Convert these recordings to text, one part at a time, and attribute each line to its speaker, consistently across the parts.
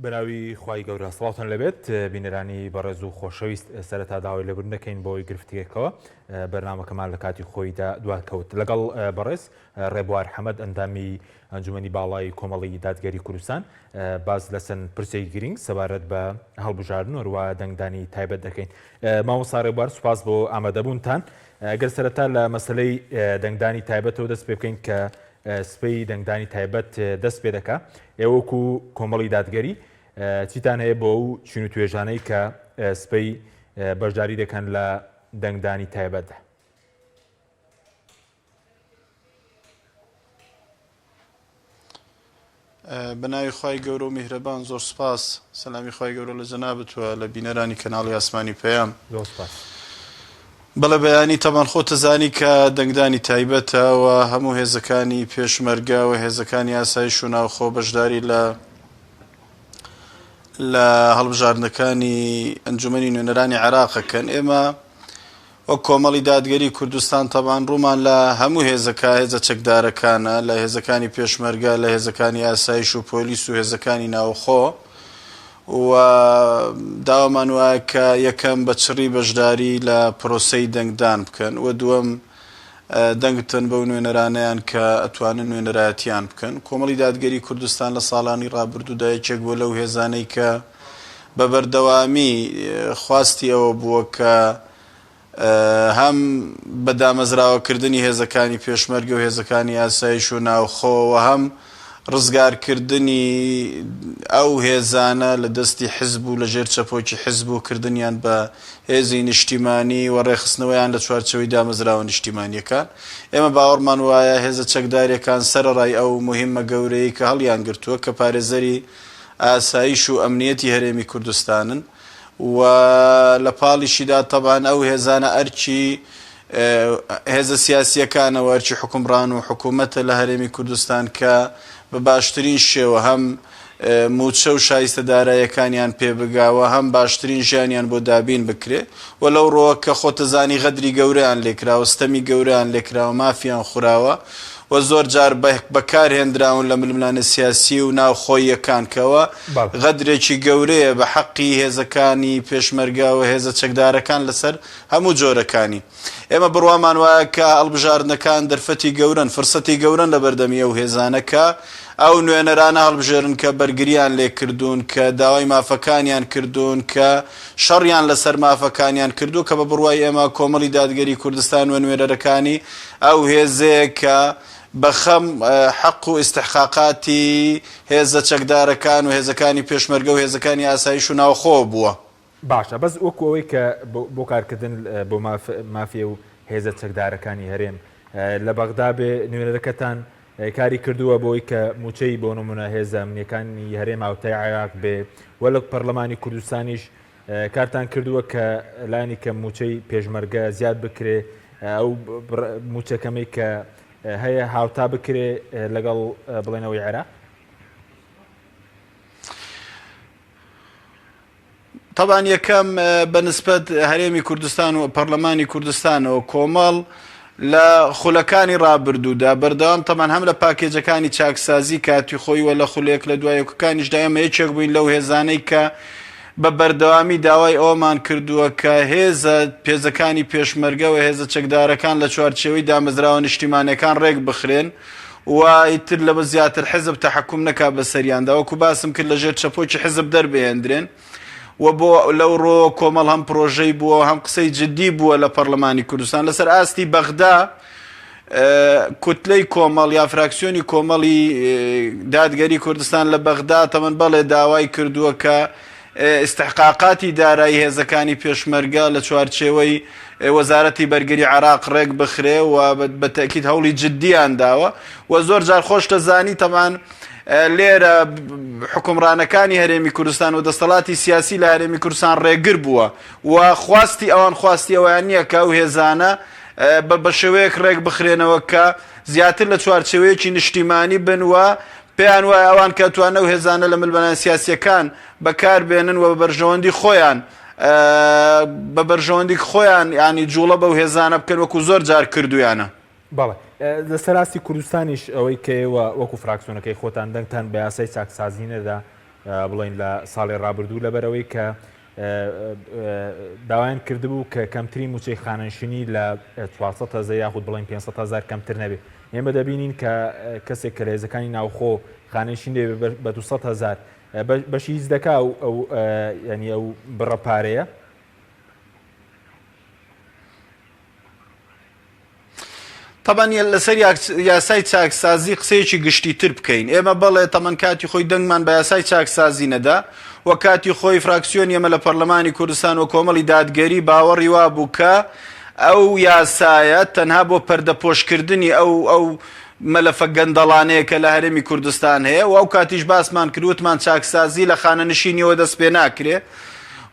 Speaker 1: بەناوی خوای گەورە سڵاوتان لێبێت بینەرانی بەڕێز و خۆشەویست سەرەتا داوای لێبوردن دەکەین بۆی گرفتێکەوە بەرنامەکەمان لە کاتی خۆیدا دواکەوت لەگەڵ بەڕێز ڕێبوار حەمەد ئەندامی ئەنجومەنی باڵای کۆمەڵی دادگەری کوردستان باس لە چەند پرسێکی گرنگ سەبارەت بە هەڵبژاردن و هەروە دەنگدانی تایبەت دەکەین مامۆستا ڕێبوار سوپاس بۆ ئامادەبوونتان گەر سەرەتا لە مەسلەی دەنگدانی تایبەتەوە دەست پێ بکەین کە سبەی دەنگدانی تایبەت دەست پێ دەکا، ئێوە وەکو کۆمەڵی دادگەری چیتان هەیە بۆ ئەو چین و توێژانەی کە سبەی بەشداری دەکەن لە دەنگدانی تایبەتدا؟
Speaker 2: بە ناوی خوای گەورە و میهرەبان زۆر سوپاس سەلامی خوای گەورە لە جەنابت و لە بینەرانی کەناڵی ئاسمانی پەیام.
Speaker 1: زۆر سوپاس.
Speaker 2: بەڵێ بەیانی تەبان خۆت دەزانی کە دەنگدانی تایبەتە و هەموو هێزەکانی پێشمەرگە و هێزەکانی ئاسایش و ناوخۆ بەشداری لە لە هەڵبژاردنەکانی ئەنجومەنی نوێنەرانی عێراقەکەن ئێمە وەک کۆمەڵی دادگەری کوردستان تەبعەن ڕوومان لە هەموو هێزەکە هێزە چەکدارەکانە، لە هێزەکانی پێشمەرگە، لە هێزەکانی ئاسایش و پۆلیس و هێزەکانی ناوخۆ و داوامان وایە کە یەکەم بە چڕی بەشداری لە پرۆسەی دەنگدان بکەن و دووەم دەنگ بدەن بەو نوێنەرانەیان کە ئەتوانن نوێنەرایەتیان بکەن. کۆمەڵی دادگەری کوردستان لە ساڵانی ڕابردوودا یەکێک بووە لەو هێزانەی کە بە بەردەوامی خواستی ئەوە بووە کە هەم بە دامەزراوەکردنی هێزەکانی پێشمەرگە و هێزەکانی ئاسایش و ناوخۆ و هەم ڕزگارکردنی ئەو هێزانە لە دەستی حزب و لە ژێر چەپۆکی حزب و کردنیان بە هێزی نیشتیمانی و ڕێکخستنەوەیان لە چوارچێوەی دامەزراوە نیشتیمانییەکان. ئێمە باوەڕمان وایە هێزە چەکدارییەکان سەرەڕای ئەو موهیممە گەورەیەی کە هەڵیانگرتووە کە پارێزەری ئاسایش و ئەمنیەتی هەرێمی کوردستانن و لە پاڵیشیدا تەبعەن ئەو هێزانە ئەرکی هێزە سیاسییەکانە و ئەرکی حوکمڕان و حکوومەتە لە هەرێمی کوردستان کە بە باشترین شێوە هەم مووچە و شایستە داراییەکانیان پێ بگا و هەم باشترین ژیانیان بۆ دابین بکرێ و لەو ڕووە کە خۆتەزانی غەدری گەورەیان لێکراوە، ستەمی گەورەیان لێکراوە، مافیان خوراوە و زۆر جار بەکار هێندراون لە ململانێ سیاسی و ناوخۆییەکان کە ئەوە غەدرێکی گەورەیە بە حەقی هێزەکانی پێشمەرگە و هێزە چەکدارەکان لەسەر هەموو جۆرەکانی. ئێمە بڕوامان وایە کە هەڵبژاردنەکان دەرفەتی گەورەن، فرسەتی گەورەن لە بەردەمی ئەو هێزانە کە ئەو نوێنەرانە هەڵبژێرن کە بەرگریان لێ کردوون، کە داوای مافەکانیان کردوون، کە شەڕیان لەسەر مافەکانیان کردووە کە بە بڕوای ئێمە کۆمەڵی دادگەری کوردستان و نوێنەرەکانی ئەو هێزەیە کە بە خەم حەق و ئیستحقاقاتی هێزە چەکدارەکان و هێزەکانی پێشمەرگە و هێزەکانی ئاسایش و ناوخۆ بووە.
Speaker 1: باشە بەس وەکو ئەوەی کە بۆ کارکردن بۆ مافی و هێزە چەکدارەکانی هەرێم لە بەغدا بێ نوێنەرەکەتان کاری کردووە بۆی کە موچەی بۆ نمونە هێزە ئەمنیەکانی هەرێم هاوتای عێراق بێ وە لە پەرلەمانی کوردستانیش کارتان کردووە کە لانی کەم موچەی پێشمەرگە زیاد بکرێ ئەو موچەکەمەی کە هەیە هاوتا بکرێ لەگەڵ بڵێنەوەی عێراق؟
Speaker 2: تەبعەن یەکەم بە نسبەت هەرێمی کوردستان و پەرلەمانی کوردستانەوە کۆمەڵ لە خولەکانی ڕابردوودا بەردەوام تەمان هەم لە پاکێجەکانی چاکسازی کاتی خۆی و لە خولێک لە دوایەکەکانیشدا ئێمە یەکێک بووین لەو هێزانەی کە بە بەردەوامی داوای ئەوەمان کردووە کە هێزە پێزەکانی پێشمەرگە و هێزە چەکدارەکان لە چوارچێوەی دامەزراوە نیشتیمانەکان ڕێک بخرێن و ئیتر لەوە زیاتر حزب تەحەکوم نەکا بەسەریاندا وەکو باسم کرد لەژێر چەپۆکی حزب دەربهێندرێن و بۆ لەو ڕۆوە کۆمەڵ هەم پرۆژەی بووە هەم قسەی جدی بووە لە پەرلەمانی کوردستان لەسەر ئاستی بەغدا کوتلەی کۆمەڵ یا فراکسیۆنی کۆمەڵی دادگەری کوردستان لە بەغدا تەمەن بەڵێ داوای کردووە کە ئیستحقاقاتی دارایی هێزەکانی پێشمەرگە لە چوارچێوەی وەزارەتی بەرگری عێراق ڕێک بخرێ و بە تەئکید هەوڵی جددیان داوە و زۆر جار خۆش دەزانی تەبعەن لێرە حکومڕانەکانی هەرێمی کوردستان و دەستەڵاتی سیاسی لە هەرێمی کوردستان ڕێگر بووە و خواستی ئەوان خواستی ئەویان نییە کە ئەو هێزانە بە بە شێوەیەک ڕێک بخرێنەوە کە زیاتر لە چوارچێوەیەکی نیشتیمانی بن و پێیان وایە ئەوان کە توانە و هێزانە لە ململانێ سیاسییەکان بەکار بێنن و بە بەرژەوەندی خۆیان بە بەرژەوەندی خۆیان ینی جوڵە بەو هێزانە بکەن وەکو زۆر جار کردویانە.
Speaker 1: بەڵێ لەسەر ئاستی کوردستانیش ئەوەی کە ئێوە وەکو فراکسیۆنەکەی خۆتان دەنگتان بە یاسای چاکسازی نەدا. بڵێین لە ساڵی ڕابردوو لەبەرئەوەی کە داوایان کردبوو کە کەمترین مووچەی خانەنشینی لە 400 هەزار یاخود بڵێین 500 هەزار کەمتر نەبێ. ئێمە دەبینین کە کەسێک کە لە هێزەکانی ناوخۆ خانەنشین دەبێ بە 200 هەزار بەشی هیچ دەکا ئەو یانی ئەو بڕە پارەیە؟
Speaker 2: تەبعەن لەسەر یاسای چاکسازی قسەیەکی گشتی تر بکەین ئێمە بەڵێ تەمەن کاتی خۆی دەنگمان بە یاسای چاکسازی نەدا و کاتی خۆی فراکسیۆنی ئێمە لە پەرلەمانی کوردستان و کۆمەڵی دادگەری باوەڕی وابوو کە ئەو یاسایە تەنها بۆ پەردەپۆشکردنی ئەو ئەو مەلەفە گەندەڵانەیە کە لە هەرێمی کوردستان هەیە و ئەو کاتیش باسمان کرد وتمان چاکسازی لە خانەنشینیەوە دەست پێ ناکرێ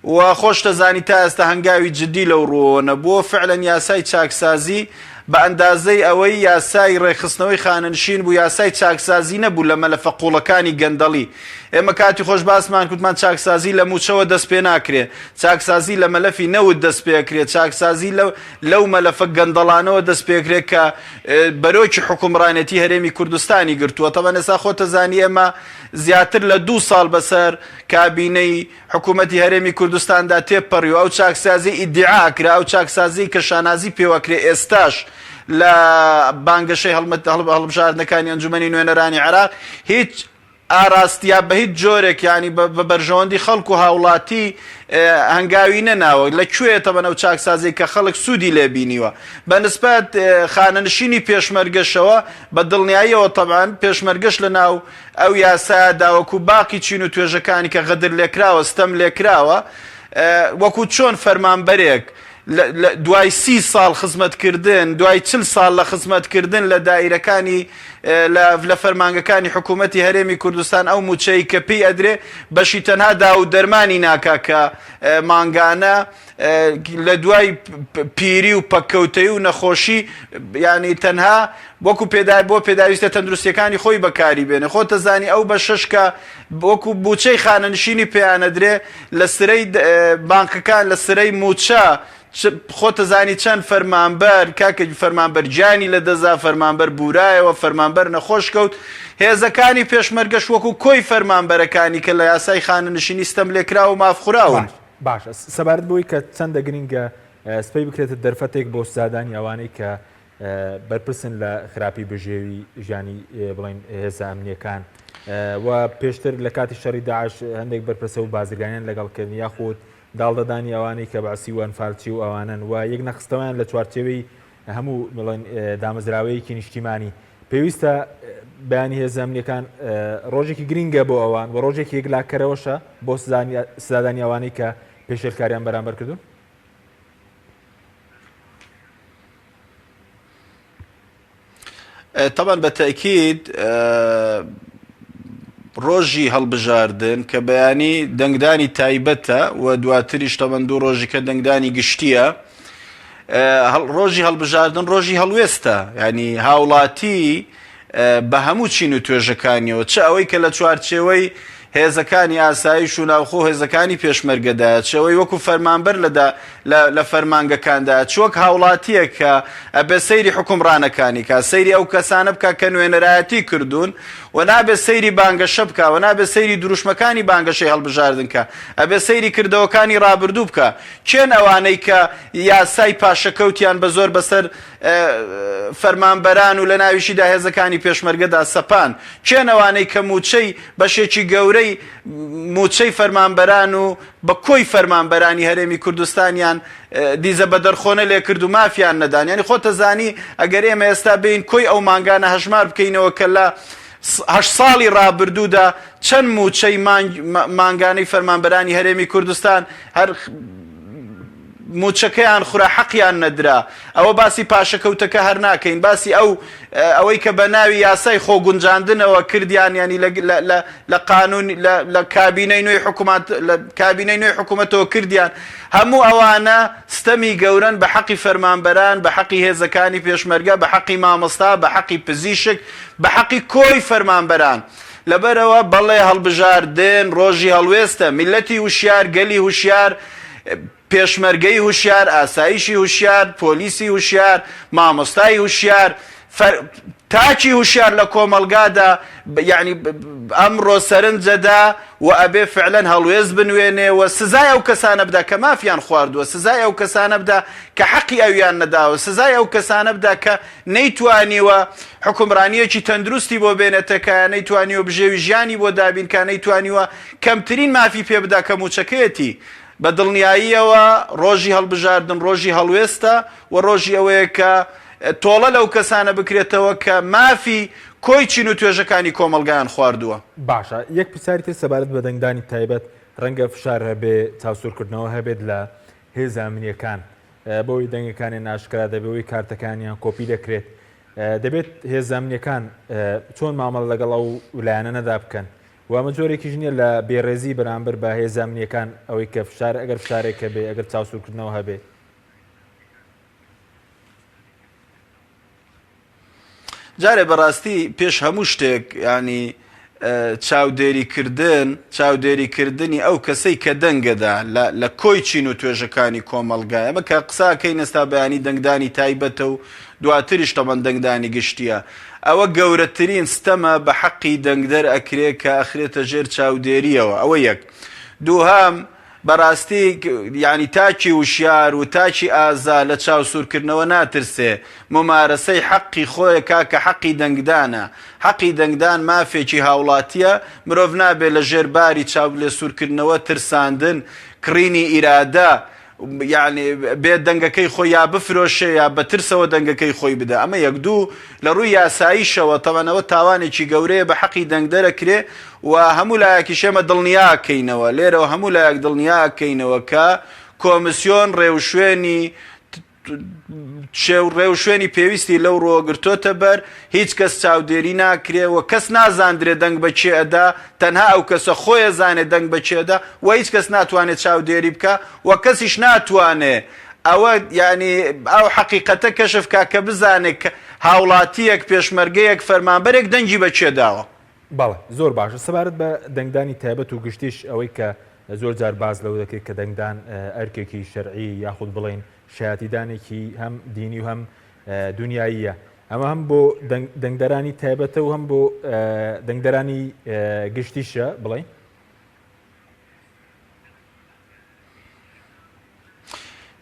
Speaker 2: و خۆشتەزانی تا ئێستا هەنگاوی جدی لەو ڕووەوە نەبووە، فعلەن یاسای چاکسازی بە ئەندازەی ئەوەی یاسای ڕێکخستنەوەی خانەنشین بوو یاسای چاکسازی نەبوو لە مەلەفە قوڵەکانی گەندەڵی. ئێمە کاتی خۆش باسمان کوتمان چاکسازی لە مووچەوە دەست پێ ناکرێ، چاکسازی لە مەلەفی نەوت دەست پێ ئەکرێ، چاکسازی لە لەو مەلەفە گەندەڵانەوە دەست پێ ئەکرێ کە بەرۆکی حوکمڕانێتی هەرێمی کوردستانی گرتووە. تەبعەن ئێستا خۆتەزانی ئێمە زیاتر لە دوو ساڵ بەسەر کابینەی حکوومەتی هەرێمی کوردستاندا تێپەڕی و ئەو چاکسازیەی ئیدیعا ئەکرا، ئەو چاکسازیەی کە شانازی پێوە ئەکرێ ئێستاش لە بانگەشەی هەڵمەت هەڵبژاردنەکانی ئەنجومەنی نوێنەرانی عێراق هیچ ئاراست یا بە هیچ جۆرێک یانی بە بەرژەوەندی خەڵک و هاوڵاتی هەنگاوی نەناوە لە کوێ تەبەن ئەو چاکسازی کە خەڵک سوودی لێ بینیوە بە نسبەت خانەنشینی پێشمەرگەشەوە بە دڵنیاییەوە تەبعەن پێشمەرگەش لە ناو ئەو یاسایەدا وەکو باقی چین و توێژەکانی کە غەدر لێکراوە ستەم لێکراوە وەکو چۆن فەرمانبەرێک دوای سی ساڵ خزمەتکردن دوای چل ساڵ لە خزمەتکردن لە دائیرەکانی لە فەرمانگەکانی حکوومەتی هەرێمی کوردستان ئەو موچەی کە پێی ئەدرێ بەشی تەنها داو و دەرمانی ناکا کە مانگانە لە دوای پیری و پەککەوتەی و نەخۆشی یانی تەنها وەکو پێدا بۆ پێداویستە تەندروستیەکانی خۆی بەکاری بێنێ خۆتەزانی ئەو بەشەش کە وەکو بوچەی خانەنشینی پێیانەدرێ لە سرەی بانکەکان لە سرەی موچە خۆتەزانی چەند فەرمانبەر کاکە فەرمانبەر گیانی لە دەزا فەرمانبەر بورایەوە فەرمانبەر نەخۆش کەوت هێزەکانی پێشمەرگەش وەکو کۆی فەرمانبەرەکانی کە لە یاسای خانەنشینی ستەم لێکراو و مافخوراون.
Speaker 1: باشە سەبارەت بەوەی کە چەندە گرینگە سپەی بکرێتە دەرفەتێک بۆ سزادانی ئەوانەی کە بەرپرسن لە خراپی بژێوی ژیانی بڵێن هێزە ئەمنیەکان و پێشتر لە کاتی شەڕی داعش هەندێک بەرپرسە و بازرگانیان لەگەڵ کردن یاخود داڵدەدانی ئەوانەی کە بەعسی و ئەنفالچی و ئەوانەن و یەک نەخستەوەیان لە چوارچێوەی هەموو بڵێن دامەزراوەیەکی نیشتیمانی پێویستە بەیانی هێزە ئەمنیەکان ڕۆژێکی گرینگە بۆ ئەوان و ڕۆژێکی یەکلاکەرەوەشە بۆ سزادانی ئەوانەی کە پێشێلکاریان بەرامبەر کردوون.
Speaker 2: تەبعەن بە تەئکید ڕۆژی هەڵبژاردن کە بەیانی دەنگدانی تایبەتە و دواتریش تەبەن دوو ڕۆژی کە دەنگدانی گشتیە ڕۆژی هەڵبژاردن ڕۆژی هەڵوێستە ینی هاوڵاتی بە هەموو چین و توێژەکانیەوە چ ئەوەی کە لە چوارچێوەی هێزەکانی ئاسایش و ناوخۆ هێزەکانی پێشمەرگەدایە چ ئەوەی وەکو فەرمانبەر لە لە فەرمانگەکاندایە چ وەک هاوڵاتیەک کە ئەبێ سەیری حوکمڕانەکانی کا سەیری ئەو کەسانە بکا کە نوێنەرایەتی کردوون و نابێ سەیری بانگەشە بکا و نابێ سەیری دروشمەکانی بانگەشەی هەڵبژاردن کا ئەبێ سەیری کردەوەکانی ڕابردوو بکا کێن ئەوانەی کە یاسای پاشەکەوتیان بە زۆر بەسەر فەرمانبەران و لە ناویشیدا هێزەکانی پێشمەرگەدا سەپاند؟ کێن ئەوانەی کە مووچەی بەشێکی گەورەی مووچەی فەرمانبەران و بە کۆی فەرمانبەرانی هەرێمی کوردستانیان دیزە بەدەرخۆنە لێکرد و مافیان نەدان؟ یانی خۆتەزانی ئەگەر ئێمە ئێستا بێین کۆی ئەو مانگانە هەژمار بکەینەوە کە لە هەشت ساڵی ڕابردوودا چەند مووچەی مانگانەی فەرمانبەرانی هەرێمی کوردستان هەر موچەکەیان خورا حەقیان نەدرا ئەوە باسی پاشەکەوتەکە هەر ناکەین باسی ئەو ئەوەی کە بە ناوی یاسای خۆگونجاندنەوە کردیان ینی لە قانون لە کابینەی نوێی حکوومەت لە کابینەی نوێی حکوومەتەوە کردیان هەموو ئەوانە ستەمی گەورەن بە حەقی فەرمانبەران بە حەقی هێزەکانی پێشمەرگە بە حەقی مامۆستا بە حەقی پزیشک بە حەقی کۆی فەرمانبەران لەبەرەوە بەڵێ هەڵبژاردن ڕۆژی هەڵوێستە میلەتی وشیار گەلی هوشیار پێشمەرگەی هوشیار، ئاسایشی هوشیار، پۆلیسی هوشیار، مامۆستای هوشیار، فەر. تاکی هوشیار لە کۆمەڵگادا یەعنی ئەمڕۆ سەرنجەدا و ئەبێ فعلەن هەڵوێست بنوێنێ و سزای ئەو کەسانە بدا کە مافیان خواردووە، سزای ئەو کەسانە بدا کە حەقی ئەویان نەداوە، سزای ئەو کەسانە بدا کە نەیتوانیوە حوکمڕانییەکی تەندروستی بۆ بێنێتە کایە، نەیتوانیوە بژێوی ژیانی بۆ دابین کا، نەیتوانیوە کەمترین مافی پێ بدا کە مووچەکەیەتی. بە دڵنیاییەوە ڕۆژی هەڵبژاردن ڕۆژی هەڵوێستە و ڕۆژی ئەوەیە کە تۆڵە لەو کەسانە بکرێتەوە کە مافی کۆی چین و توێژەکانی کۆمەڵگایان خواردووە.
Speaker 1: باشە یەک پرسیاری تر سەبارەت بە دەنگدانی تایبەت، ڕەنگە فشار هەبێ، چاوسوورکردنەوە هەبێت لە هێزە ئەمنییەکان بەوەی دەنگەکانیان ئاشکرا دەبێت، بەوەی کارتەکانیان کۆپی دەکرێت، دەبێت هێزە ئەمنییەکان چۆن مامەڵە لەگەڵ ئەو لایەنانەدا بکەن و ئەمە جۆرێکیش نییە لە بێڕێزی بەرامبەر بە هێزە ئەمنییەکان ئەوەی کە فشار ئەگەر فشارێک هەبێ، ئەگەر چاوسوورکردنەوە هەبێ؟
Speaker 2: جارێ بەڕاستی پێش هەموو شتێک ینی چاودێریکردن چاودێریکردنی ئەو کەسەی کە دەنگەدا لە کۆی چین و توێژەکانی کۆمەڵگا ئەمە کە قساکەی نستا بەیانی دەنگدانی تایبەتە و دواتریش تەبەن دەنگدانی گشتیە ئەوە گەورەترین ستەمە بە حەقی دەنگدەر ئەکرێ کە ئەخرێتە ژێر چاودێریەوە ئەوە یەک دووهام بەڕاستی یانی تاکی وشیار و تاکی ئازا لە چاو سوورکردنەوە ناترسێ، مومارەسەی حەقی خۆی کا کە حەقی دەنگدانە. حەقی دەنگدان مافێکی هاوڵاتیە، مرۆڤ نابێ لە ژێر باری چاو لێ سوورکردنەوە، ترساندن، کڕینی ئیرادە، یانی بێ دەنگەکەی خۆی یا بفرۆشێ یا بە ترسەوە دەنگەکەی خۆی بدا. ئەمە یەک. دوو، لە ڕووی یاساییشەوە تەبعەن ئەوە تاوانێکی گەورەیە بە حەقی دەنگدەرەکرێ و هەموو لایەکیش ئێمە دڵنیا کەینەوە، لێرەوە هەموو لایەک دڵنیا کەینەوە کە کۆمسیۆن ڕێوشوێنی ڕێوشوێنی پێویستی لەو ڕووە گرتۆتە بەر، هیچ کەس چاودێری ناکرێ و کەس نازاندرێ دەنگ بە کێ ئەدا، تەنها ئەو کەسە خۆی ئەزانێ دەنگ بە کێ ئەدا و هیچ کەس ناتوانێ چاودێری بکا و کەسیش ناتوانێ ئەوە یانی ئەو حەقیقەتە کەشف کا کە بزانێ کە هاوڵاتییەک، پێشمەرگەیەک، فەرمانبەرێک دەنگی بە کێ داوە.
Speaker 1: بەڵێ زۆر باشە سەبارەت بە دەنگدانی تایبەت و گشتیش ئەوەی کە زۆر جار باس لەوە دەکرێت کە دەنگدان ئەرکێکی شەرعی یاخود بڵێین شایەتیدانێکی هەم دینی و هەم دونیاییە ئەمە هەم بۆ دەنگدەرانی تایبەتە و هەم بۆ دەنگدەرانی گشتیشە بڵێین؟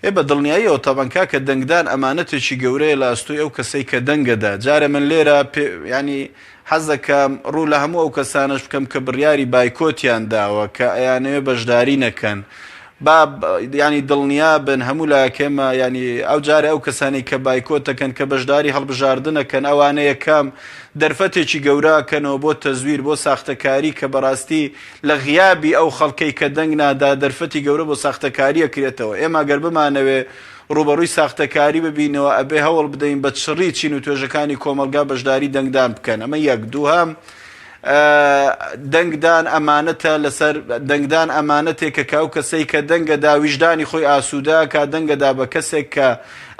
Speaker 2: ئێ بە دڵنیاییەوە تەبعەن کاکە دەنگدان ئەمانەتێکی گەورەیە لە ئەستۆی ئەو کەسەی کە دەنگەدا جارێ من لێرە پێ ینی حەزەکەم ڕوو لە هەموو ئەو کەسانەش بکەم کە بڕیاری بایکۆتیان داوە کە ئەیانەوێ بەشداری نەکەن با ینی دڵنیا بن هەموو لایەک ئێمە ینی ئەو جارێ ئەو کەسانی کە بایکۆت دەکەن کە بەشداری هەڵبژاردنەکەن ئەوانە یەکەم دەرفەتێکی گەورەکەنەوە بۆ تەزویر بۆ ساختەکاری کە بەڕاستی لە غیابی ئەو خەڵکەی کە دەنگ نادا دەرفەتی گەورە بۆ ساختەکاری ئەکرێتەوە. ئێمە گەر بمانەوێ ڕووبەڕووی ساختەکاری ببینەوە ئەبێ هەوڵ بدەین بە چڕی چین و توێژەکانی کۆمەڵگا بەشداری دەنگدان بکەن. ئەمە یەک. دووهەم، دەنگدان ئەمانەتە لەسەر دەنگدان ئەمانەتێکە کە ئەو کەسەی کە دەنگەدا ویژدانی خۆی ئاسوودە ئەکا دەنگەدا بە کەسێک کە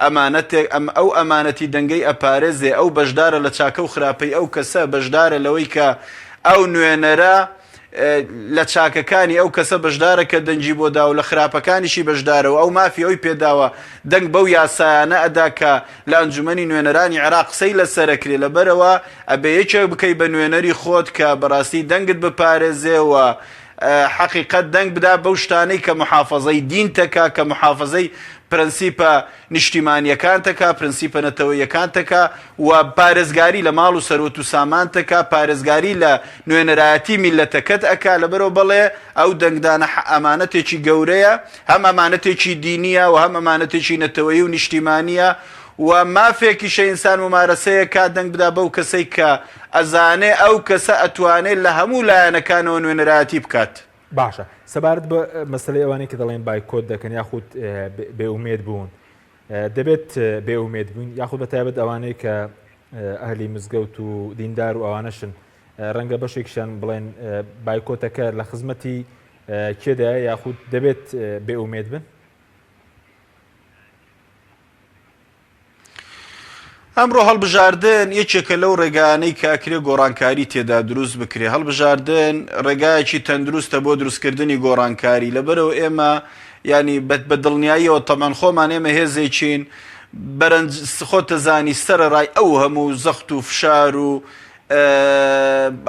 Speaker 2: ئەمانەتێک ئەم ئەو ئەمانەتی دەنگەی ئەپارێزێ ئەو بەشدارە لە چاکە و خراپەی ئەو کەسە بەشدارە لەوەی کە ئەو نوێنەرە لە چاکەکانی ئەو کەسە بەشدارە کە دەنگی بۆ داوە لە خراپەکانیشی بەشدارە و ئەو مافی ئەوی پێداوە دەنگ بەو یاسایانە ئەدا کە لە ئەنجومەنی نوێنەرانی عێراق قسەی لەسەر ئەکرێ لەبەرئەوە ئەبێ یەکێک بکەی بە نوێنەری خۆت کە بەڕاستی دەنگت بپارێزێ و حەقیقەت دەنگ بدا بەو شتانەی کە محافەزەی دینتەکا کە محافەزەی پرەنسیپە نیشتیمانیەکانتەکا، پرنسیپە نەتەوەییەکانتەکا و پارێزگاری لە ماڵ و سەروەت و سامانتەکا، پارێزگاری لە نوێنەرایەتی میللەتەکەت ئەکا، لەبەرئەوە بەڵێ ئەو دەنگدانە ئەمانەتێکی گەورەیە، هەم ئەمانەتێکی دینیە و هەم ئەمانەتێکی نەتەوەیی و نیشتیمانیە و مافێکیشە ئینسان مومارەسەیەکا دەنگ بدا بەو کەسەی کە ئەزانێ ئەو کەسە ئەتوانێ لە هەموو لایەنەکانەوە نوێنەرایەتی بکات.
Speaker 1: باشە سەبارەت بە مەسەلەی ئەوانەی کە دەڵێن بایکۆت دەکەن یاخود بێئومێد بوون دەبێت بێئومێد بوون یاخود بە تایبەت ئەوانەی کە ئەهلی مزگەوت و دیندار و ئەوانەشن ڕەنگە بەشێکیشان بڵێن بایکۆتەکە لە خزمەتی کێدایە یاخود دەبێت بێئومێد بن؟
Speaker 2: ئەمڕۆ هەڵبژاردن یەکێکە لەو ڕێگایانەی کە ئەکرێ گۆڕانکاری تێدا دروست بکرێ، هەڵبژاردن ڕێگایەکی تەندروستە بۆ دروستکردنی گۆڕانکاری، لەبەرئەوە ئێمە یانی بە دڵنیاییەوە تەبعەن خۆمان ئێمە هێزێکین. بەرەنج خۆتەزانی سەرەڕای ئەو هەموو زەخت و فشار و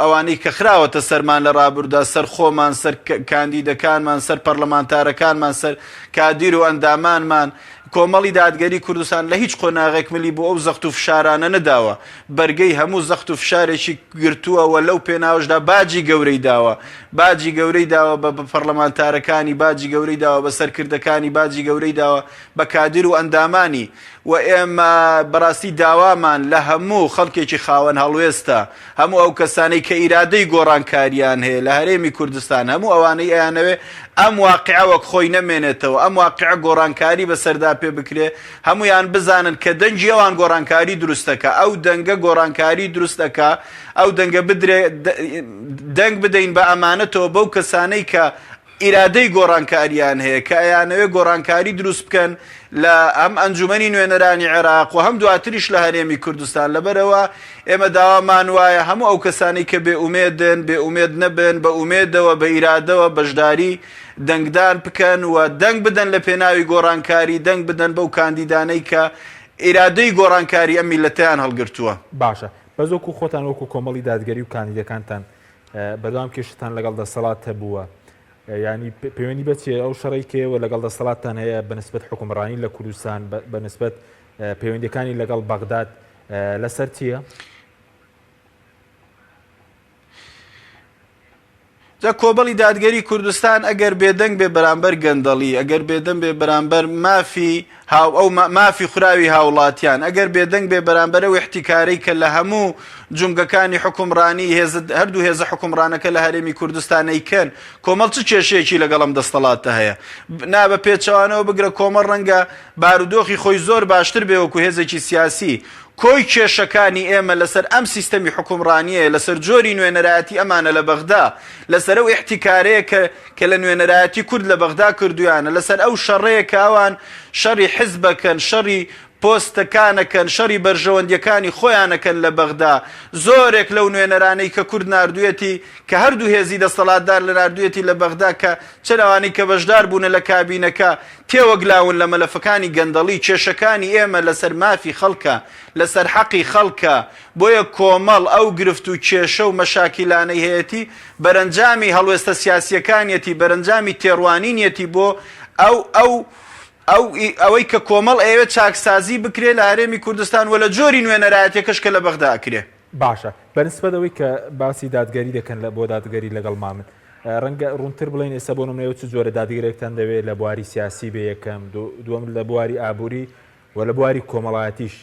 Speaker 2: ئەوانەی کە خراوەتە سەرمان لە ڕابردا سەر خۆمان سەر کاندیدەکانمان سەر پەرلەمانتارەکانمان سەر کادیر و ئەندامانمان کۆمەڵی دادگەری کوردستان لە هیچ قۆناغێک ملی بۆ ئەو زەخت و فشارانە نەداوە بەرگەی هەموو زەخت و فشارێکی گرتووە و لەو پێناوشدا باجی گەورەی داوە باجی گەورەی داوە بە پەرلەمانتارەکانی باجی گەورەی داوە بە سەرکردەکانی باجی گەورەی داوە بە کادیر و ئەندامانی و ئێمە بەڕاستی داوامان لە هەموو خەڵکێکی خاوەن هەڵوێستە، هەموو ئەو کەسانەی کە ئیرادەی گۆڕانکارییان هەیە لە هەرێمی کوردستان، هەموو ئەوانەی ئەیانەوێ ئەم واقیعە وەک خۆی نەمێنێتەوە، ئەم واقیعە گۆڕانکاری بەسەردا پێ بکرێ، هەموویان بزانن کە دەنگی ئەوان گۆڕانکاری دروست ئەکا، ئەو دەنگە گۆڕانکاری دروست ئەکا، ئەو دەنگە بدرێ، دەنگ بدەین بە ئەمانەتەوە بەو کەسانەی کە ئیرادەی گۆڕانکارییان هەیە کە ئەیانەوێت گۆڕانکاری دروست بکەن لە هەم ئەنجومەنی نوێنەرانی عێراق و هەم دواتریش لە هەرێمی کوردستان لەبەرئەوە ئێمە داوامان وایە هەموو ئەو کەسانەی کە بێ ئومێدن بێ ئومێد نەبن بە ئومێدەوە بە ئیرادەوە بەشداری دەنگدان بکەن و دەنگ بدەن لە پێناوی گۆڕانکاری دەنگ بدەن بەو کاندیدانەی کە ئیرادەی گۆڕانکاری ئەم میللەتەیان هەڵگرتووە.
Speaker 1: باشە بەس وەکو خۆتان وەکو کۆمەڵی دادگەری و کاندیدەکانتان بەردەوام کێشەتان لەگەڵ دەسەڵات هەبووە ینی پەیوەندی بەچێ ئەو شەڕی کێوە لەگەڵ دەسەڵاتتان هەیە بەنسبەت حکومڕانی لە کوردستان بەنسبەت پەیوەندەکانی لەگەڵ بەغداد لەسەر چییە؟
Speaker 2: جا کۆبەڵی دادگەری کوردستان ئەگەر بێدەنگ بێ بەرامبەر گەندەڵی ئەگەر بێدەم بێ بەرامبەر مافی هاو ئەو مافی خوراوی هاوڵاتیان، ئەگەر بێدەنگ بێ بەرامبەر ئەو ئیحتیکارەی کە لە هەموو جومگەکانی حوکمڕانی هێزە هەردوو هێزە حوکمڕانەکە لە هەرێمی کوردستان ئەیکەن، کۆمەڵ چ کێشەیەکی لەگەڵ ئەم دەستەڵاتە هەیە؟ نا بە پێچەوانەوە بگرە کۆمەڵ ڕەنگە بارودۆخی خۆی زۆر باشتر بێ وەکو هێزێکی سیاسی، کۆی کێشەکانی ئێمە لەسەر ئەم سیستەمی حوکمڕانیەیە، لەسەر جۆری نوێنەرایەتی ئەمانە لە بەغدا، لەسەر ئەو ئیحتیکارەیە کە کە لە نوێنەرایەتی کورد لە بەغدا کردویانە، لەسەر ئەو شەڕەیە کە ئەوان شەڕی حزبەکەن، شەڕی پۆستەکانەکەن، شەڕی بەرژەوەندیەکانی خۆیانەکەن لە بەغدا، زۆرێک لەو نوێنەرانەی کە کورد ناردویەتی، کە هەردوو هێزی دەستەڵاتدار لە ناردویەتی لە بەغدا کە چ ئەوانەی کە بەشدار بوونە لە کابینەکە تێوەگلاون لە مەلەفەکانی گەندەڵی، کێشەکانی ئێمە لەسەر مافی خەڵکە، لەسەر حەقی خەڵکە، بۆیە کۆمەڵ ئەو گرفت و کێشە و مەشاکیلانەی هەیەتی بەرەنجامی هەڵوێستە سیاسییەکانیەتی، بەرەنجامی تێڕوانینیەتی بۆ ئەو ئەو ئەو ئەوەی کە کۆمەڵ ئەیەوێت چاکسازی بکرێ لە هەرێمی کوردستان و لە جۆری نوێنەرایەتیەکەش کە لە بەغدا ئەکرێ.
Speaker 1: باشە بەنسبەت ئەوەی کە باسی دادگەری دەکەن لە بۆ دادگەری لەگەڵ مامن ڕەنگە ڕوونتر بڵێن ئێستا بۆ نمونە چ جۆرە دادگەرێکتان دەوێت لە بواری سیاسی بێ یەکەم دووەم لە بواری ئابووری و لە بواری کۆمەڵایەتیش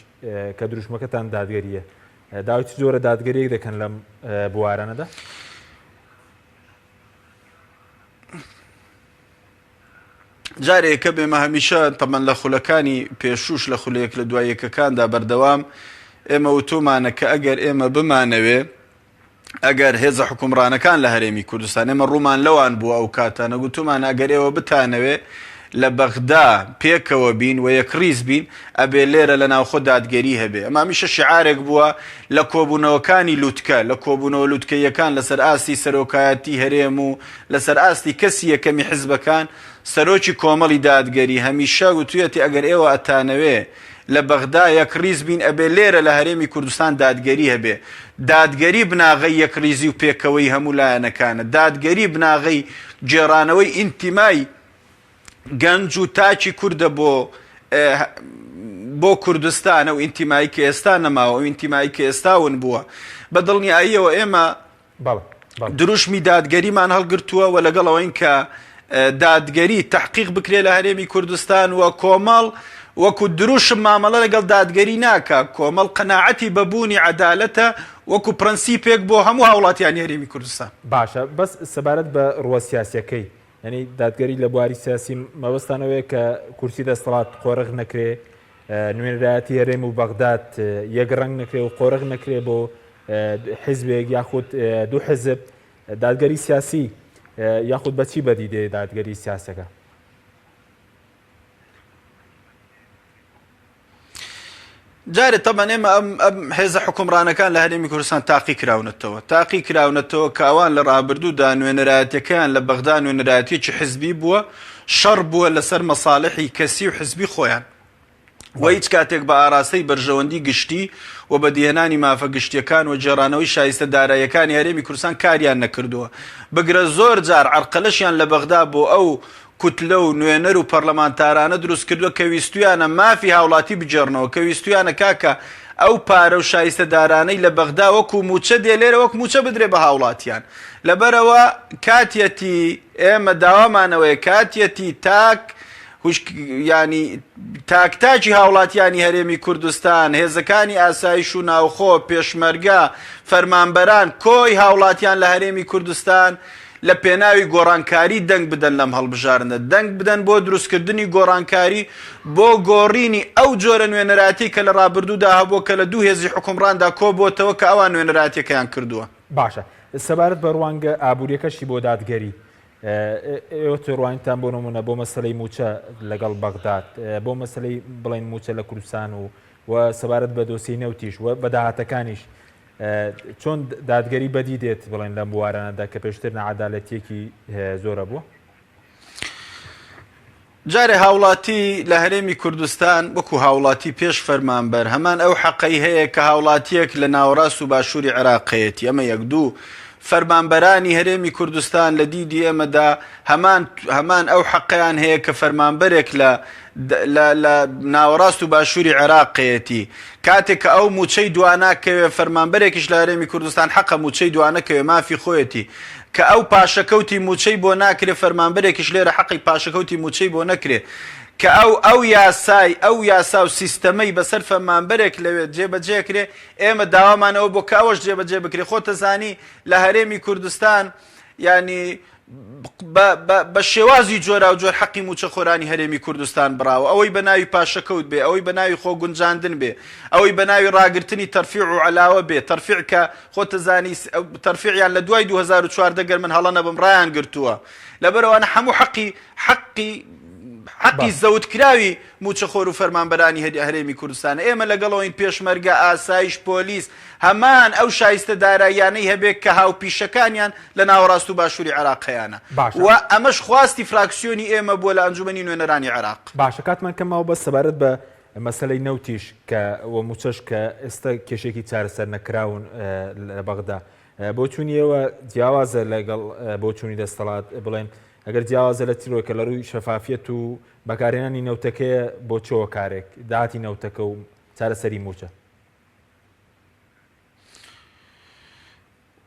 Speaker 1: کە دروشمەکەتان دادگەریە داوای چ جۆرە دادگەریەک دەکەن لەم بوارانەدا؟
Speaker 2: جارێکە بێمە هەمیشە تەمەن لە خولەکانی پێشوش لە خولەیەک لە دوای یەکەکاندا بەردەوام ئێمە وتومانە کە ئەگەر ئێمە بمانەوێ ئەگەر هێزە حوکمڕانەکان لە هەرێمی کوردستان، ئێمە ڕوومان لەوان بووە ئەو کاتانە، گوتوومانە ئەگەر ئێوە بتانەوێ لە بەغدا پێکەوە بین و یەکڕیز بین، ئەبێ لێرە لە ناوخۆ دادگەری هەبێ. ئەمە هەمیشە شیعارێک بووە لە کۆبوونەوەکانی لوتکە، لە کۆبوونەوە لوتکەییەکان لەسەر ئاستی سەرۆکایەتی هەرێم و لەسەر ئاستی کەسی یەکەمی حزبەکان، سەرۆکی کۆمەڵی دادگەری هەمیشە گوتوویەتی ئەگەر ئێوە ئەتانەوێ لە بەغدا یەکڕیز بین ئەبێ لێرە لە هەرێمی کوردستان دادگەری هەبێ. دادگەری بناغەی یەکڕیزی و پێکەوەیی هەموو لایەنەکانە. دادگەری بناغەی گێڕانەوەی ئینتیمای گەنج و تاکی کوردە بۆ بۆ کوردستان، ئەو ئینتیمایی کە ئێستا نەماوە، ئەو ئینتیمایی کە ئێستا ون بووە. بە دڵنیاییەوە ئێمە دروشمی دادگەریمان هەڵگرتووە و لەگەڵ ئەوەین کە دادگەری تەحقیق بکرێت لە هەرێمی کوردستان و کۆمەڵ وەکو دروشم مامەڵە لەگەڵ دادگەری ناکا، کۆمەڵ قەناعەتی بە بوونی عەدالەتە وەکو پرەنسیپێک بۆ هەموو هاوڵاتیانی هەرێمی کوردستان.
Speaker 1: باشە بەس سەبارەت بە ڕووە سیاسیەکەی یانی دادگەری لە بواری سیاسی مەبەستان ئەوەیە کە کورسی دەستەڵات قۆرغ نەکرێ نوێنەرایەتی هەرێم و بەغداد یەک ڕەنگ نەکرێ و قۆرغ نەکرێ بۆ حیزبێک یاخود دوو حیزب دادگەری سیاسی یاخود بەچی بەدی دێ دادگەری سیاسەکە؟
Speaker 2: جارێ تەبەن ئێمە ئەم ئەم هێزە حکومڕانەکان لە هەرێمی کوردستان تاقی کراونەتەوە تاقی کراونەتەوە کە ئەوان لە ڕابردوودا نوێنەرایەتەکەیان لە بەغدا نوێنەرایەتیەکی حزبی بووە شەڕ بووە لەسەر مەساڵحی کەسی و حزبی خۆیان. و هیچ کاتێک بە ئاراستەی بەرژەوەندی گشتی و بەدیهێنانی مافە گشتیەکان و گێڕانەوەی شایستە داراییەکانی هەرێمی کوردستان کاریان نەکردووە. بگرە زۆر جار عەرقەلەشیان لە بەغدا بۆ ئەو کوتلە و نوێنەر و پەرلەمانتارانە دروست کردووە کە ویستویانە مافی هاوڵاتی بگێڕنەوە، کە ویستویانە کاکە ئەو پارە و شایستە دارانەی لە بەغدا وەکو مووچە دێ لێرە وەک مووچە بدرێ بە هاوڵاتیان. لەبەرئەوە کاتیەتی ئێمە داوامانەوەیە کاتیەتی تاک هوشک یانی تاک تاکی هاوڵاتیانی هەرێمی کوردستان، هێزەکانی ئاسایش و ناوخۆ، پێشمەرگە، فەرمانبەران، کۆی هاوڵاتیان لە هەرێمی کوردستان لە پێناوی گۆڕانکاری دەنگ بدەن لەم هەڵبژاردنە، دەنگ بدەن بۆ دروستکردنی گۆڕانکاری، بۆ گۆڕینی ئەو جۆرە نوێنەرایەتیەی کە لە ڕابردوودا هەبووە کە لە دوو هێزی حوکمڕاندا کۆبووەتەوە کە ئەوان نوێنەرایەتیەکەیان کردووە.
Speaker 1: باشە سەبارەت بە ڕوانگە ئابووریەکەشی بۆ دادگەری، ئێوە تێڕوانینتان بۆ نمونە بۆ مەسەلەی مووچە لەگەڵ بەغداد، بۆ مەسەلەی بڵێن مووچە لە کوردستان و و سەبارەت بە دۆسیەی نەوتیش و بە داهاتەکانیش چۆن دادگەری بەدی دێت بڵێن لەم بوارانەدا کە پێشتر نەعادالەتیەکی زۆرە بووە؟
Speaker 2: جارێ هاوڵاتی لە هەرێمی کوردستان وەکو هاوڵاتی پێش فەرمانبەر هەمان ئەو حەقەی هەیە کە هاوڵاتیەک لە ناوەڕاست و باشووری عێراق هەیەتی ئەمە یەک دوو فەرمانبەرانی هەرێمی کوردستان لە دیدی ئێمەدا هەمان هەمان ئەو حەقەیان هەیە کە فەرمانبەرێک لە لە لە ناوەڕاست و باشووری عێراق هەیەتی کاتێک کە ئەو مووچەی دواناکەوێ فەرمانبەرێکیش لە هەرێمی کوردستان حەقە مووچەی دوانەکەوێ مافی خۆیەتی کە ئەو پاشەکەوتی مووچەی بۆ ناکرێ فەرمانبەرێکیش لێرە حەقی پاشەکەوتی مووچەی بۆ نەکرێ کە ئەو ئەو یاسای ئەو یاسا و سیستەمەی بەسەر فەرمانبەرێک لەوێ جێبەجێ کرێ ئێمە داوامان ئەوە بۆ کە ئەوەش جێبەجێ بکرێ خۆتەزانی لە هەرێمی کوردستان یانی بە شێوازی جۆراوجۆر حەقی مووچەخۆرانی هەرێمی کوردستان بڕاوە، ئەوەی بە ناوی پاشەکەوت بێ، ئەوەی بە ناوی خۆگونجاندن بێ، ئەوەی بە ناوی ڕاگرتنی تەرفیع و عەلاوە بێ، تەرفیع کە خۆتەزانی تەرفیعیان لە دوای 2014 گەر من هەڵە نەبم ڕایان گرتووە، لەبەرئەوانە هەموو حەقی حەقی حەقی زەوتکراوی مووچەخۆر و فەرمانبەرانی هەرێمی کوردستانە، ئێمە لەگەڵەوەین پێشمەرگە، ئاسایش، پۆلیس هەمان ئەو شایستە داراییانەی هەبێت کە هاوپیشەکانیان لە ناوەڕاست و باشووری عێراق هەیانە
Speaker 1: باشە.
Speaker 2: و ئەمەش خواستی فراکسیۆنی ئێمە بووە لە ئەنجومەنی نوێنەرانی عێراق.
Speaker 1: باشە کاتمان کەم ماوە بەس سەبارەت بە مەسەلەی نەوتیش کە و مووچەش کە ئێستا کێشەیەکی چارەسەر نەکراون لە بەغدا بۆچوونی ئێوە جیاوازە لەگەڵ بۆچوونی دەستەڵات بڵێن ئەگەر جیاوازە لە چ ڕووێکە لە ڕووی شەفافیەت و بەکارهێنانی نەوتەکەیە بۆ چ هۆکارێک داهاتی نەوتەکە و چارەسەری مووچە؟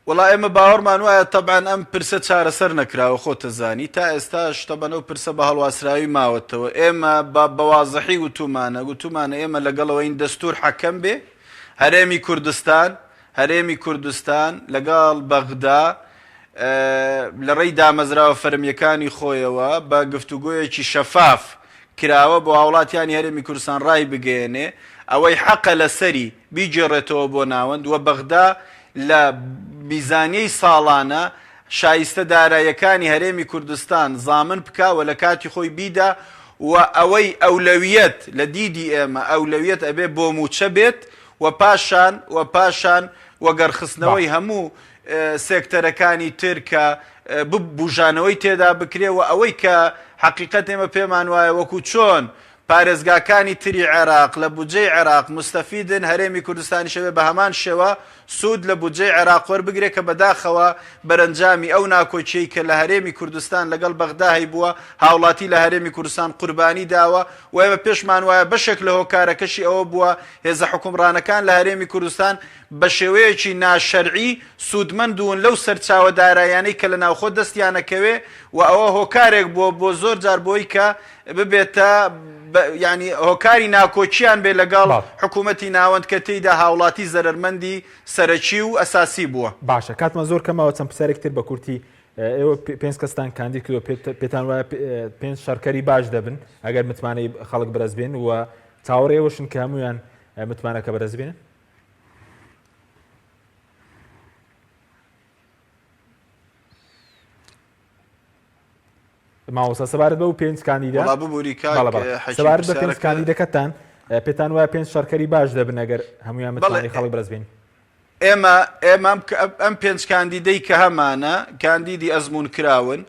Speaker 2: وەڵا ئێمە باوەڕمان وایە تەبعەن ئەم پرسە چارەسەر نەکراوە خۆتەزانی تا ئێستاش تەبەن ئەو پرسە بە هەڵواسراوی ماوەتەوە ئێمە بە بەوازحی وتومانە گوتومانە ئێمە لەگەڵەوەین دەستور حەکەم بێ هەرێمی کوردستان هەرێمی کوردستان لەگەڵ بەغدا لە ڕێی دامەزراوە فەرمییەکانی خۆیەوە بە گفتوگۆیەکی شەفاف کراوە بۆ هاوڵاتیانی هەرێمی کوردستان ڕایبگەیەنێ ئەوەی حەقە لەسەری بیگێڕێتەوە بۆ ناوەند و بەغدا لە میزانیەی ساڵانە شایستە داراییەکانی هەرێمی کوردستان زامن بکا و لە کاتی خۆی بیدا و ئەوەی ئەولەویەت لە دیدی ئێمە ئەولەویەت ئەبێ بۆ مووچە بێت و پاشان و پاشان وەگەڕخستنەوەی هەموو سێکتەرەکانی تر کە بوژانەوەی تێدا بکرێ و ئەوەی کە حەقیقەت ئێمە پێمان وایە وەکو چۆن پارێزگاکانی تری عێراق لە بودجەی عێراق موستەفیدن هەرێمی کوردستانیش ئەبێ بە هەمان شێوە سوود لە بودجەی عێراق وەربگرێ کە بەداخەوە بەرەنجامی ئەو ناکۆکیەی کە لە هەرێمی کوردستان لەگەڵ بەغدا هەیبووە هاوڵاتی لە هەرێمی کوردستان قوربانی داوە و ئێمە پێشمان وایە بەشێک لە هۆکارەکەشی ئەوە بووە هێزە حوکمڕانەکان لە هەرێمی کوردستان بە شێوەیەکی ناشەرعی سوودمەندوون لەو سەرچاوە داراییانەی کە لە ناوخۆ دەستیانەکەوێ و ئەوە هۆکارێک بووە بۆ زۆر جار بۆی کە ببێتە یانی هۆکاری ناکۆکیان بێ لەگەڵ حکوومەتی ناوەند کە تێیدا هاوڵاتی زەرەرمەندی سەرەکی و ئەساسی بووە.
Speaker 1: باشە کاتمان زۆر کەمەوە چەند پرسیارێکی تر بە کورتی ئێوە پێنج کەستان کاندید کردوە پێتان وایە پێنج شەڕکەری باش دەبن ئەگەر متمانەی خەڵک بەرز بێن و چاوەڕێ ئێوەشن کە هەمویان متمانەکە بەرز بێنن؟ مامۆستا سەبارەت بەو پێنج کاندیدە
Speaker 2: وەڵا ببوری کاک
Speaker 1: بەڵێ بەڵێ
Speaker 2: حەکیم
Speaker 1: سەبارەت بە پێنج
Speaker 2: پرسیارەکە
Speaker 1: کاندیدەکەتان پێتان وایە پێنج شەڕکەری باش دەبن ئەگەر هەمویان
Speaker 2: بەڵێ
Speaker 1: متمانەی خەڵک بەرز بێن؟
Speaker 2: ئێمە ئێمە ئەم پێنج کاندیدەی کە هەمانە کاندیدی ئەزموون کراون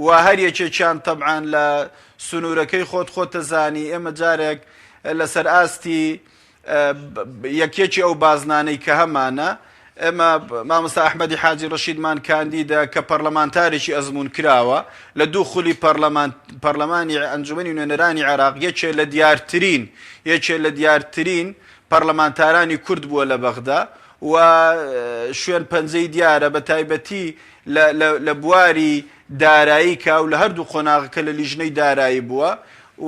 Speaker 2: و هەر یەکێکیان تەبعەن لە سنوورەکەی خۆت خۆتەزانی ئێمە جارێک. لەسەر ئاستی یەکێکی ئەو بازنانەی کە هەمانە ئێمە مامۆستا ئەحمەدی حاجی ڕەشیدمان کاندیدە کە پەرلەمانتارێکی ئەزموون کراوە لە دوو خولی پەرلەمان پەرلەمانی ئەنجومەنی نوێنەرانی عێراق یەکێ لە دیارترین یەکێ لە دیارترین پەرلەمانتارانی کورد بووە لە بەغدا و شوێن پەنجەی دیارە بە تایبەتی لە بواری دارایی کا و لە هەردوو قۆناغەکە لە لیژنەی دارایی بووە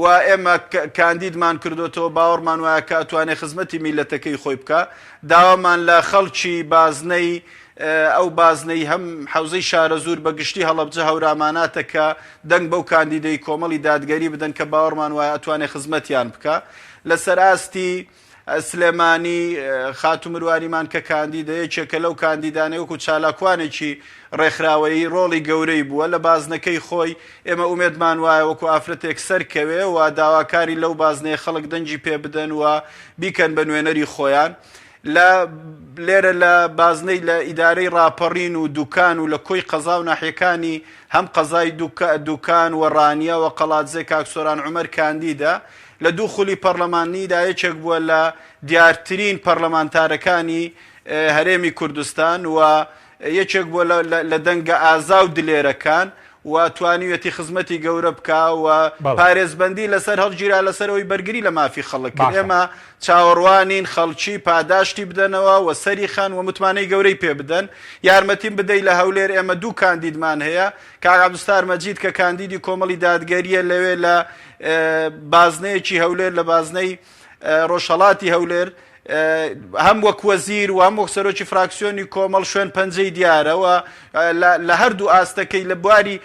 Speaker 2: و ئێمە کاندیدمان کردۆتەوە باوەڕمان وایە کە ئەتوانێ خزمەتی میللەتەکەی خۆی بکا داوامان لە خەڵکی بازنەی ئەو بازنەی هەم حەوزەی شارەزوور بە گشتی هەڵەبجە هەوراماناتە کە دەنگ بەو کاندیدەی کۆمەڵی دادگەری بدەن کە باوەڕمان وایە ئەتوانێ خزمەتیان بکا لەسەر ئاستی سلێمانی، خاتوو مرواریمان کە کاندیدە، یەکێکە لەو کاندیدانەی وەکو چالاکوانێکی ڕێکخراوەیی ڕۆڵی گەورەی بووە لە بازنەکەی خۆی، ئێمە ئومێدمان وایە وەکو ئافرەتێک سەرکەوێ و داواکارین لەو بازنەیە خەڵک دەنگی پێ بدەن و بیکەن بە نوێنەری خۆیان. لە لێرە لە بازنەی لە ئیدارەی ڕاپەڕین و دوکان و لە کۆی قەزا و ناحیەکانی هەم قەزای دوکان و ڕانیە و قەڵادزێ کاک سۆران عومەر کاندیدە، لە دوو خولی پەڕلەمانیدا یەکێک بووە لە دیارترین پەڕلەمانتارەکانی هەرێمی کوردستان و یەکێک بووە لە دەنگە ئازا و دلێرەکان و توانیویەتی خزمەتی گەورە بکا و پارێزبەندی لەسەر هەڵگیرا لەسەر ئەوەی بەرگری لە مافی خەڵک کرد. ئێمە چاوەڕوانین خەڵکی پاداشتی بدەنەوە و سەری خەن و متمانەی گەورەی پێ بدەن. یارمەتیم بدەی لە هەولێر ئێمە دوو کاندیدمان هەیە، کاک عەبدولستار مەجید کە کاندیدی کۆمەڵی دادگەرییە لەوێ لە بازنەیەکی هەولێر لە بازنەی ڕۆژهەڵاتی هەولێر هەم وەک وەزیر و هەم وەک سەرۆکی فراکسیۆنی کۆمەڵ شوێن پەنجەی دیارە و لە هەردوو ئاستەکەی لە بواری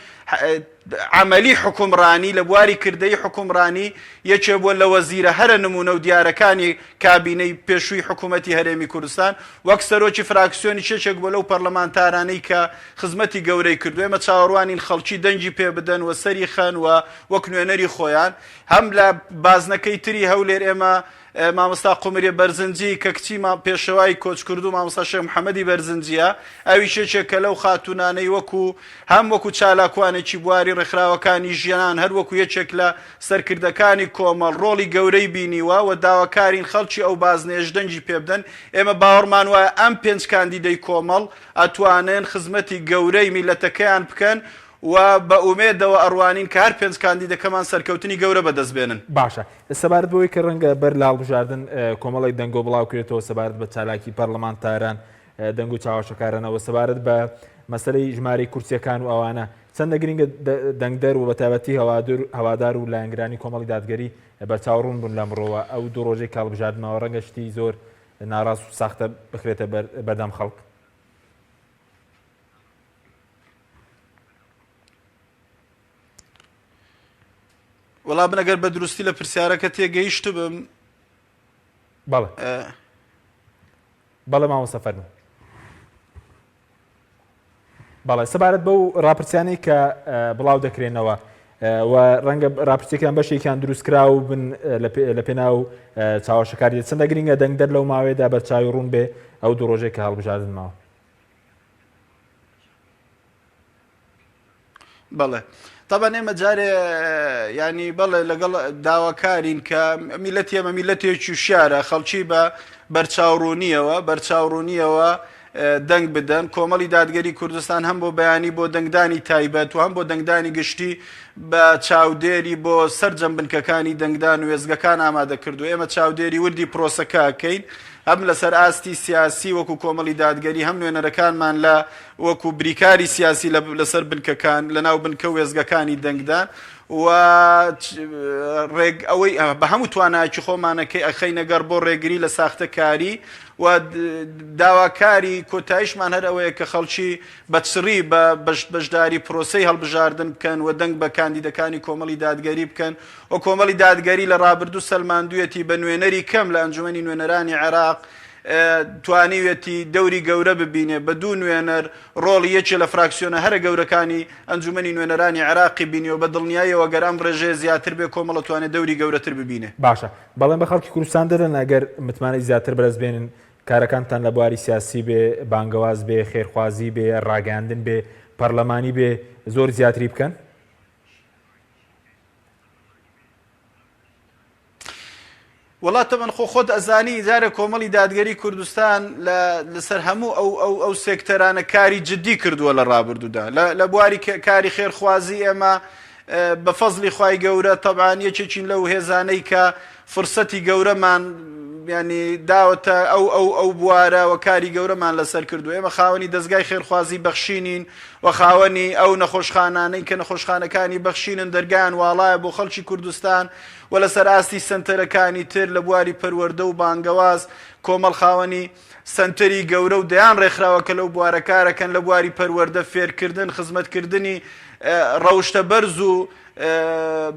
Speaker 2: عملی حکومڕانی لە بواری کردەی حکومڕانی یەکێ بووە لە وەزیرە هەرە نمونە و دیارەکانی کابینەی پێشووی حکوومەتی هەرێمی کوردستان وەک سەرۆکی فراکسیۆنی یەکێک بووە لەو پەرلەمانتارانەی کە خزمەتی گەورەی کردو ئێمە چاوەڕوانین خەڵکی دەنگی پێ بدەن و سەری خەن و وەک نوێنەری خۆیان هەم لە بازنەکەی تری هەولێر ئێمە مامۆستا قومریە بەرزنجی کە کچی پێشەوای کۆچکردوو مامۆستا شێخ محەممەدی بەرزنجیە ئەویش یەکێکە لەو خاتوونانەی وەکو هەم وەکو چالاکوانێکی بواری ڕێکخراوەکانی ژنان هەر وەکو یەکێک لە سەرکردەکانی کۆمەڵ ڕۆڵی گەورەی بینیوە و داواکارین خەڵکی ئەو بازنەیەش دەنگی پێبدەن ئێمە باوەڕمان وایە ئەم پێنج کاندیدەی کۆمەڵ ئەتوانن خزمەتی گەورەی میللەتەکەیان بکەن و بە ئومێدەوە ئەڕوانین کە هەر پێنج کاندیدەکەمان سەرکەوتنی گەورە بەدەست بێنن.
Speaker 1: باشە سەبارەت بەوەی کە ڕەنگە بەر لە هەڵبژاردن کۆمەڵێک دەنگۆ بڵاوکرێتەوە سەبارەت بە چالاکی پەرلەمانتاران دەنگ و چاوەشەکارانەوە سەبارەت بە مەسەلەی ژمارەی کورسیەکان و ئەوانە چەندە گرنگە دەنگدەر و بەتایبەتی هەوادار و لایەنگرانی کۆمەڵی دادگەری بەرچاوڕوون بوون لەمڕۆوە ئەو دوو ڕۆژەی کە هەڵبژاردن ماوە ڕەنگە شتی زۆر ناڕاست و ساختە بخرێتە بەردەم خەڵک؟
Speaker 2: وەڵا من ئەگەر بە دروستی لە پرسیارەکە تێگەیشتبم
Speaker 1: بەڵێ بەڵێ مامۆستا فەرموو. بەڵێ سەبارەت بەو ڕاپرسیانەی کە بڵاو دەکرێنەوە و ڕەنگە ڕاپرسیەکان بەشێکیان دروستکراو بن لە پێناو چاوەشەکاری چەندە گرنگە دەنگدەر لەو ماوەیەدا بەرچاوی ڕوون بێ ئەو دوو ڕۆژێک کە هەڵبژاردن ماوە.
Speaker 2: بەڵێ تەبەن ئێمە جارێ ینی بەڵێ لەگەڵ داواکارین کە میلەتی ئێمە میلەتێکی شارە خەڵکی بە بەرچاوڕوونیەوە بەرچاوڕوونیەوە دەنگ بدەن کۆمەڵی دادگەری کوردستان هەم بۆ بەیانی بۆ دەنگدانی تایبەت و هەم بۆ دەنگدانی گشتی بە چاودێری بۆ سەرجەم بنکەکانی دەنگدان و وێستگەکان ئامادە کردو ئێمە چاودێری وردی پرۆسەکەکەین هەم لەسەر ئاستی سیاسی وەکو کۆمەڵی دادگەری هەم نوێنەرەکانمان لە وەکو بریکاری سیاسی لەسەر بنکەکان لەناو بنکە و وێستگەکانی دەنگدان و ڕێگ ئەوەی بە هەموو توانایەکی خۆمانەکەی ئەخەینە گەڕ بۆ ڕێگری لە ساختەکاری و داواکاری کۆتاییشمان هەر ئەوەیە کە خەڵکی بە چڕی بە بەشداری پرۆسەی هەڵبژاردن بکەن و دەنگ بە کاندیدەکانی کۆمەڵی دادگەری بکەن و کۆمەڵی دادگەری لە ڕابردوو سەلماندوویەتی بە نوێنەری کەم لە ئەنجومەنی نوێنەرانی عێراق توانیویەتی دەوری گەورە ببینێ بە دوو نوێنەر ڕۆڵی یەکێ لە فراکسیۆنە هەرە گەورەکانی ئەنجومەنی نوێنەرانی عێراقی بینیوە بە دڵنیاییەوە گەر ئەم ڕێژەیە زیاتر بێ کۆمەڵ ئەتوانێ دەوری گەورەتر ببینێ.
Speaker 1: باشە بەڵێن بە خەڵکی کوردستان دەدەن ئەگەر متمانەی زیاتر بەدەست بێنن کارەکانتان لە بواری سیاسی بێ، بانگەواز بێ، خێرخوازی بێ، ڕاگەیاندن بێ، پەرلەمانی بێ زۆر زیاتری بکەن؟
Speaker 2: وەڵا تەبعەن خۆ خۆت ئەزانی جارێ کۆمەڵی دادگەری کوردستان لە لەسەر هەموو ئەو ئەو ئەو سێکتەرانە کاری جدی کردووە لە ڕابردوودا لە لە بواری کاری خێرخوازی ئێمە بە فەزلی خوای گەورە تەبعەن یەکێکین لەو هێزانەی کە فرسەتی گەورەمان ینی داوەتە ئەو ئەو ئەو بوارە و کاری گەورەمان لەسەر کردو ئێمە خاوەنی دەستگای خێرخوازی بەخشینین و خاوەنی ئەو نەخۆشخانانەی کە نەخۆشخانەکانی بەخشینن دەرگایان واڵایە بۆ خەڵکی کوردستان و لەسەر ئاستی سەنتەرەکانی تر لە بواری پەروەردە و بانگەواز کۆمەڵ خاوەنی سەنتەری گەورە و دەیان ڕێکخراوە کە لەو بوارە کارەکەن لە بواری پەروەردە، فێرکردن، خزمەتکردنی ڕەوشتە بەرز و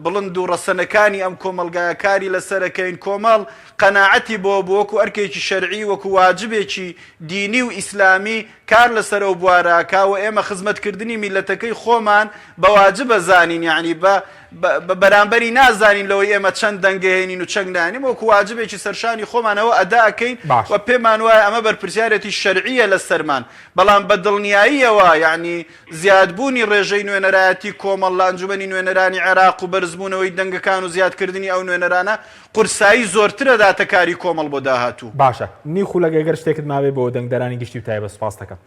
Speaker 2: بڵند و ڕەسەنەکانی ئەم کۆمەڵگایە کاری لەسەرەکەین. کۆمەڵ قەناعەتی بۆ بوو وەکو ئەرکێکی شەرعی، وەکو واجبێکی دینی و ئیسلامی کار لەسەر ئەو بوارە ئەکا و ئێمە خزمەتکردنی میللەتەکەی خۆمان بە واجب ئەزانین یەعنی بە بە بەرامبەری نازانین لەوەی ئێمە چەند دەنگ ئەهێنین و چەند ناهێنین وەکو واجبێکی سەرشانی خۆمان ئەوە ئەدا ئەکەین
Speaker 1: باش.
Speaker 2: و پێمان وایە ئەمە بەرپرسیارێتی شەرعییە لەسەرمان بەڵام بە دڵنیاییەوە یەعنی زیادبوونی ڕێژەی نوێنەرایەتی کۆمەڵ لە ئەنجومەنی نوێنەرانی عێراق و بەرزبوونەوەی دەنگەکان و زیادکردنی ئەو نوێنەرانە قورسایی زۆرتر ئەداتە کاری کۆمەڵ بۆ داهاتوو.
Speaker 1: باشە نیو خولەک ئەگەر شتێکت مابێ بۆ دەنگدەرانی گشتی و تایبەت سوپاست دەکەم.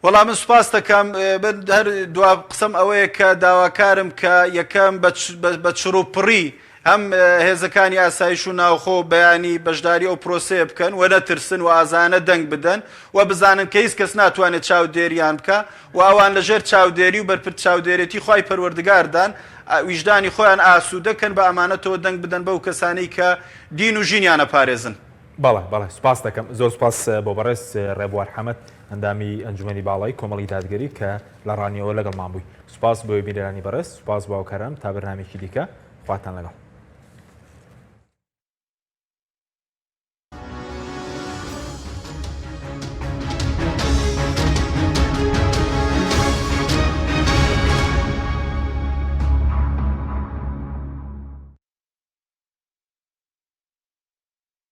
Speaker 2: وەڵا من سوپاست دەکەم من هەر دوا قسەم ئەوەیە کە داواکارم کە یەکەم بە چڕ و پڕی هەم هێزەکانی ئاسایش و ناوخۆ بەیانی بەشداری ئەو پرۆسەیە بکەن و نەترسن و ئازایانە دەنگ بدەن و بزانن کە هیچ کەس ناتوانێت چاودێریان بکە و ئەوان لەژێر چاودێری و بەرپرد چاودێرێتی خوای پەروەردگاردان ویژدانی خۆیان ئاسوودە کەن بە ئەمانەتەوە دەنگ بدەن بەو کەسانەی کە دین و ژینیان ئەپارێزن.
Speaker 1: بەڵێ بەڵێ سوپاست دەکەم زۆر سوپاس بۆ بەڕێز ڕێبوار حەمەد ئەندامی ئەنجومەنی باڵای کۆمەڵی دادگەری کە لە ڕانیەوە لەگەڵمان بووی سوپاس بۆ بینەرانی بەڕێز سوپاس بۆ هاوکارانم تا بەرنامەیەکی دیکە خواتان لەگەڵ.